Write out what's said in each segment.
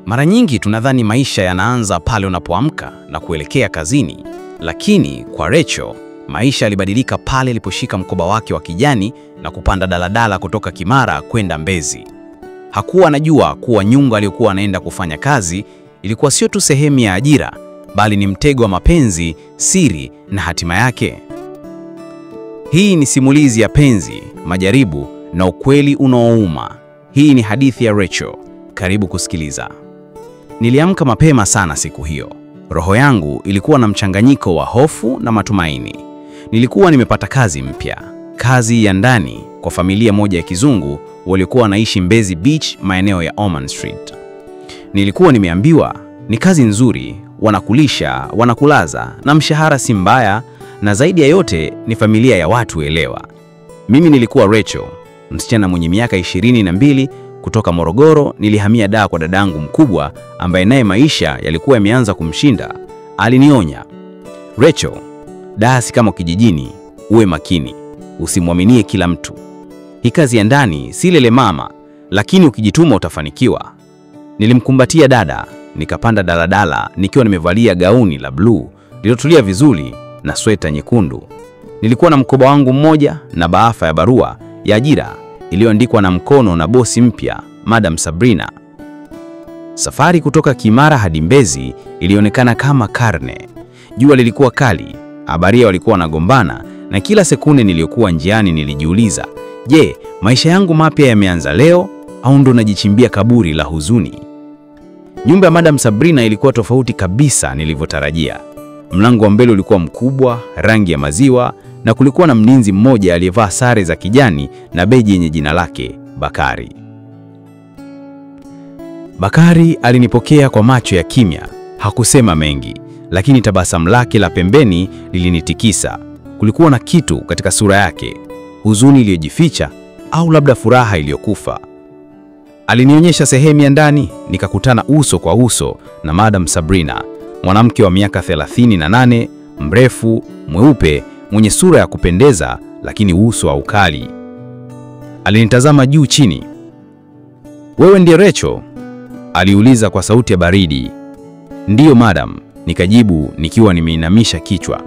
Mara nyingi tunadhani maisha yanaanza pale unapoamka na kuelekea kazini, lakini kwa Rachel maisha yalibadilika pale aliposhika mkoba wake wa kijani na kupanda daladala kutoka Kimara kwenda Mbezi. Hakuwa anajua kuwa nyumba aliyokuwa anaenda kufanya kazi ilikuwa sio tu sehemu ya ajira, bali ni mtego wa mapenzi, siri na hatima yake. Hii ni simulizi ya penzi, majaribu na ukweli unaouma. Hii ni hadithi ya Rachel. Karibu kusikiliza. Niliamka mapema sana siku hiyo. Roho yangu ilikuwa na mchanganyiko wa hofu na matumaini. Nilikuwa nimepata kazi mpya, kazi ya ndani kwa familia moja ya kizungu waliokuwa wanaishi Mbezi Beach, maeneo ya Oman Street. Nilikuwa nimeambiwa ni kazi nzuri, wanakulisha, wanakulaza na mshahara si mbaya, na zaidi ya yote ni familia ya watu elewa. Mimi nilikuwa Rachel, msichana mwenye miaka 22 kutoka Morogoro. Nilihamia Dar kwa dadangu mkubwa ambaye naye maisha yalikuwa yameanza kumshinda. Alinionya, Rachel, Dar si kama kijijini, uwe makini, usimwaminie kila mtu. Hii kazi ya ndani si lele mama, lakini ukijituma utafanikiwa. Nilimkumbatia dada, nikapanda daladala nikiwa nimevalia gauni la bluu lililotulia vizuri na sweta nyekundu. Nilikuwa na mkoba wangu mmoja na baafa ya barua ya ajira iliyoandikwa na mkono na bosi mpya, Madam Sabrina. Safari kutoka Kimara hadi Mbezi ilionekana kama karne. Jua lilikuwa kali, abiria walikuwa wanagombana, na kila sekunde niliyokuwa njiani nilijiuliza, je, maisha yangu mapya yameanza leo au ndo najichimbia kaburi la huzuni? Nyumba ya Madam Sabrina ilikuwa tofauti kabisa nilivyotarajia. Mlango wa mbele ulikuwa mkubwa, rangi ya maziwa, na kulikuwa na mlinzi mmoja aliyevaa sare za kijani na beji yenye jina lake, Bakari. Bakari alinipokea kwa macho ya kimya, hakusema mengi, lakini tabasamu lake la pembeni lilinitikisa. Kulikuwa na kitu katika sura yake, huzuni iliyojificha au labda furaha iliyokufa. Alinionyesha sehemu ya ndani, nikakutana uso kwa uso na Madam Sabrina, mwanamke wa miaka 38, mrefu, mweupe, mwenye sura ya kupendeza lakini uso wa ukali. Alinitazama juu chini. "Wewe ndiye Rachel?" aliuliza kwa sauti ya baridi. "Ndiyo madam," nikajibu nikiwa nimeinamisha kichwa.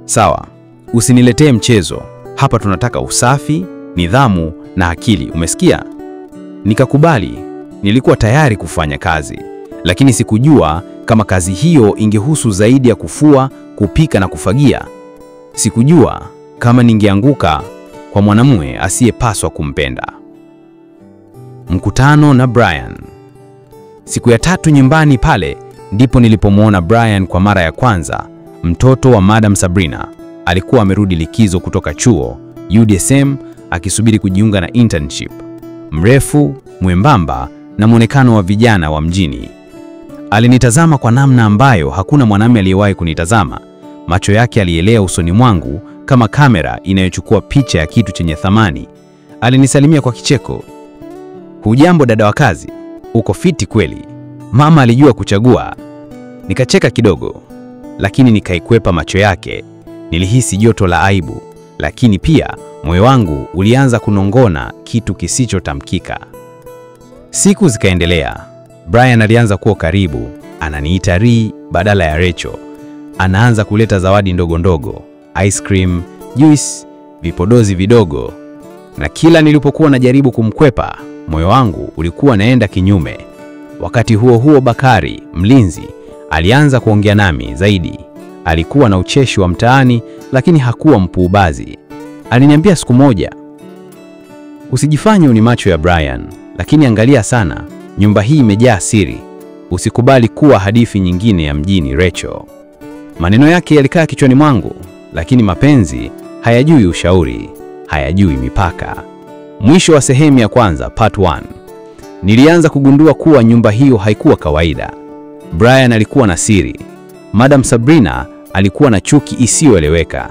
"Sawa, usiniletee mchezo. Hapa tunataka usafi, nidhamu na akili, umesikia?" Nikakubali. Nilikuwa tayari kufanya kazi, lakini sikujua kama kazi hiyo ingehusu zaidi ya kufua, kupika na kufagia. Sikujua kama ningeanguka kwa mwanamume asiyepaswa kumpenda. Mkutano na Brian. Siku ya tatu nyumbani pale ndipo nilipomwona Brian kwa mara ya kwanza, mtoto wa Madam Sabrina. Alikuwa amerudi likizo kutoka chuo UDSM akisubiri kujiunga na internship. Mrefu, mwembamba na mwonekano wa vijana wa mjini. Alinitazama kwa namna ambayo hakuna mwanamume aliyewahi kunitazama. Macho yake alielea usoni mwangu kama kamera inayochukua picha ya kitu chenye thamani. Alinisalimia kwa kicheko. "Hujambo dada wa kazi, uko fiti kweli. Mama alijua kuchagua." Nikacheka kidogo, lakini nikaikwepa macho yake. Nilihisi joto la aibu, lakini pia moyo wangu ulianza kunongona kitu kisichotamkika. Siku zikaendelea. Brian alianza kuwa karibu, ananiita Ri badala ya Rachel. Anaanza kuleta zawadi ndogo ndogo, ice cream, juice, vipodozi vidogo. Na kila nilipokuwa najaribu kumkwepa, moyo wangu ulikuwa naenda kinyume. Wakati huo huo, Bakari, mlinzi, alianza kuongea nami zaidi. Alikuwa na ucheshi wa mtaani, lakini hakuwa mpuubazi. Aliniambia siku moja, "Usijifanye uni macho ya Brian, lakini angalia sana, nyumba hii imejaa siri. Usikubali kuwa hadithi nyingine ya mjini, Rachel." Maneno yake yalikaa kichwani mwangu, lakini mapenzi hayajui ushauri, hayajui mipaka. Mwisho wa sehemu ya kwanza, part 1. Nilianza kugundua kuwa nyumba hiyo haikuwa kawaida. Brian alikuwa na siri. Madam Sabrina alikuwa na chuki isiyoeleweka,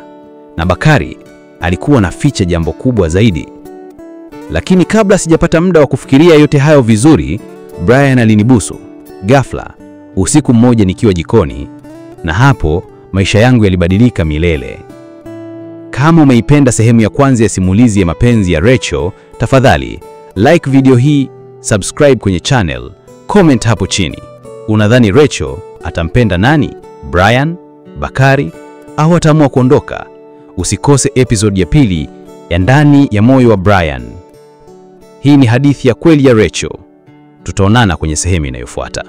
na Bakari alikuwa na ficha jambo kubwa zaidi. Lakini kabla sijapata muda wa kufikiria yote hayo vizuri, Brian alinibusu ghafla usiku mmoja nikiwa jikoni, na hapo maisha yangu yalibadilika milele. Kama umeipenda sehemu ya kwanza ya simulizi ya mapenzi ya Rachel, tafadhali like video hii, subscribe kwenye channel, Comment hapo chini. Unadhani Rachel atampenda nani? Brian, Bakari au ataamua kuondoka? Usikose episode ya pili ya Ndani ya Moyo wa Brian. Hii ni hadithi ya kweli ya Rachel. Tutaonana kwenye sehemu inayofuata.